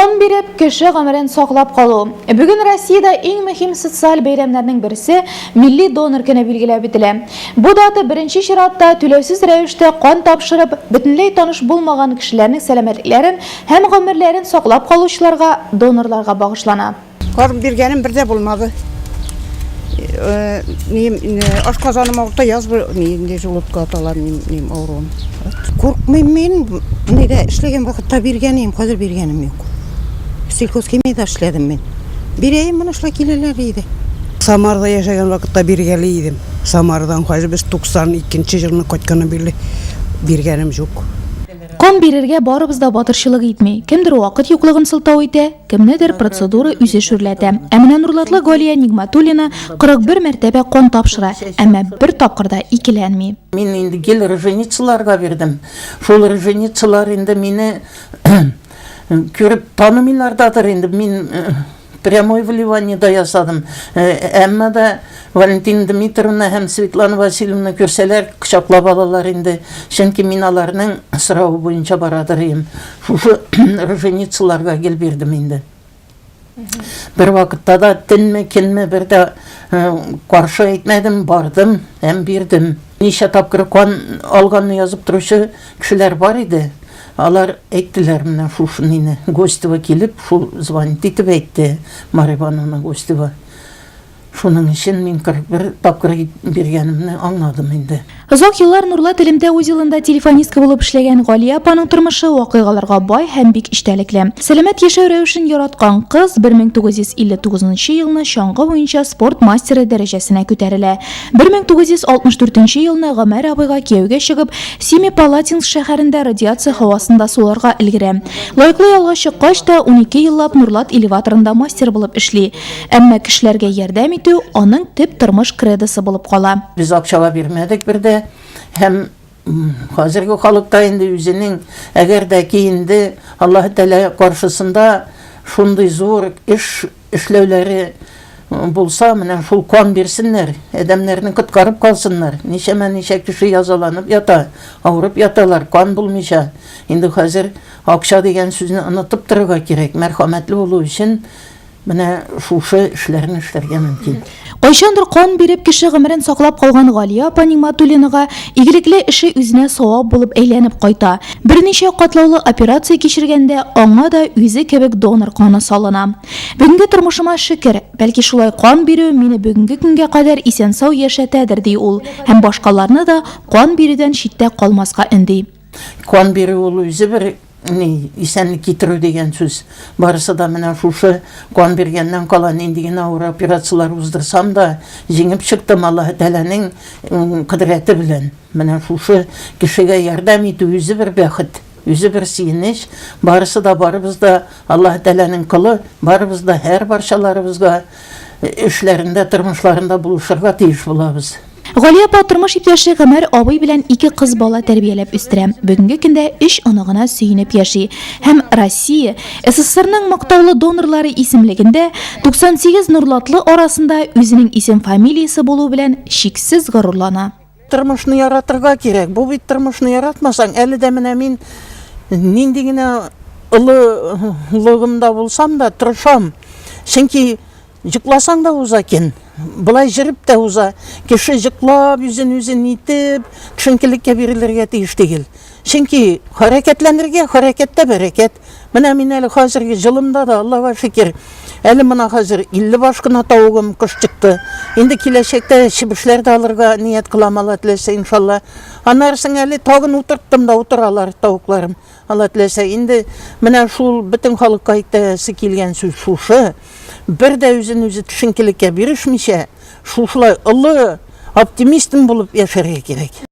Кан биреп, кеше гомерен саклап калу. Бүген Россиядә иң мөһим социаль бәйрәмнәрнең берсе, Милли донор көне билгеләп үтелә. Бу дата беренче чиратта түләүсез рәвештә кан тапшырып, бөтенләй таныш булмаган кешеләрнең сәламәтлекләрен һәм гомерләрен саклап калучыларга, донорларга багышлана. Кан биргәнем бер дә булмады. Ним, ашказаным авырта, язва инде желудка атала ним, ним авыруым. Куркмыйм мин, нидә эшләгән вакытта биргән идем, хәзер биргәнем юк. Сельхозхимиядә эшләдем мин. Бирәем, менә шулай киләләр иде. Самарда яшәгән вакытта биргәли идем. Самарадан хәзер без 92 елны кайтканнан бирле биргәнем юк. Кан бирергә барыбыз да батырчылык итми. Кемдер вакыт юклыгын сылтау итә, кемнедер процедура үзе шүрләтә. Ә менә нурлатлы Галия Нигматуллина 41 мәртәбә кан тапшыра, әмма бер тапкыр да икеләнми. Мин инде гел роженицаларга бирдем. Шул роженицалар инде мине күреп танымыйлардадыр инде. Мин Прямой вливание да ясадым. Әмма да Валентина Дмитриевна һәм Светлана Васильевна күрсәләр, кочаклап алалар инде. Чөнки мин аларның соравы буенча барадыр идем. Шушы роженицаларга гел бирдем инде. Бер вакытта да төнме, көнме бер дә каршы әйтмәдем, бардым һәм бирдем. Ничә тапкыр кан алганны язып торучы кешеләр бар иде. Алар әйттеләр менә шушы мине Гостева килеп, шул звонить итеп әйтте, Марья Ивановна Гостева. Шуның өчен мин 41 тапкыр биргәнемне аңладым инде. Озак еллар Нурлат элемтә узелында телефонистка булып эшләгән Галия апаның тормышы вакыйгаларга бай һәм бик эчтәлекле. Сәламәт яшәү рәвешен яраткан кыз 1959 нчы елны чаңгы буенча спорт мастеры дәрәҗәсенә күтәрелә. 1964 елны Гомәр абыйга кияүгә чыгып, Семипалатинск шәһәрендә радиация һавасында суларга өлгерә. Лаеклы ялга чыккач та, 12 еллап Нурлат элеваторында мастер булып эшли. Әмма кешеләргә ярдәм итү аның төп тормыш кредосы булып кала. Без акчага бирмәдек бер дә. Һәм хәзерге халык та инде үзенең, әгәр дә ки инде Аллаһы Тәгалә каршысында шундый зур эш Эшләүләре булса, менә шул кан бирсеннәр, адәмнәрне коткарып калсыннар. Ничәмә-ничә кеше язаланып ята, авырып яталар, кан булмыйча. Инде хәзер акча дигән сүзне онытып торырга кирәк. Мәрхәмәтле булу өчен менә шушы эшләрне эшләргә мөмкин. Кайчандыр кан биреп кеше гомерен саклап калган Галия апа Нигматуллинага игелекле эше үзенә савап булып әйләнеп кайта. Берничә катлаулы операция кичергәндә аңа да үзе кебек донор каны салына. Бүгенге тормышыма шөкер, бәлки шулай кан бирү мине бүгенге көнгә кадәр исән-сау яшәтәдер, ди ул һәм башкаларны да кан бирүдән читтә калмаска өнди. Кан бирү ул үзе бер ни, исәнлек китерү дигән сүз. Барысы да менә шушы кан биргәннән кала нинди генә авыр операцияләр уздырсам да, җиңеп чыктым Аллаһы Тәгаләнең кодрәте белән. Менә шушы кешегә ярдәм итү үзе бер бәхет, үзе бер сөенеч. Барысы да, барыбыз да Аллаһы Тәгаләнең колы, барыбыз да һәрбарчаларыбызга эшләрендә, тормышларында булышырга тиеш булабыз. Галия апа тормыш иптәше Гомәр абый белән ике кыз бала тәрбияләп үстерә. Бүгенге көндә өч оныгына сөенеп яши. Һәм Россия, СССРның мактаулы донорлары исемлегендә 98 нурлатлы арасында үзенең исем-фамилиясе булуы белән чиксез горурлана. Тормышны яратырга кирәк. Бу бит тормышны яратмасаң, әле дә менә мин нинди генә олылыгымда булсам да, тырышам. Чөнки Җокласаң да уза кен. Болай җырып та уза. Кеше җоклап, үзен үзе нитеп, төшенкелеккә бирелергә тиеш түгел. Чөнки хәрәкәтләнергә, хәрәкәттә бәрәкәт. Менә мин әле хәзерге җылымда да, Аллага шөкер, әле менә хәзер 50 баш кына тавыгым кош чыкты. Инде киләчәктә чебешләр дә алырга ният кылам, Алла теләсә, иншалла. Аннары соң әле тагын утырттым да утыралар тавыкларым. Алла теләсә, инде менә шул бөтен халыкка әйтәсе килгән сүз шушы. Бер дә үзен үзе төшенкелеккә бирешмичә, шушылай олы оптимистым булып яшәргә кирәк.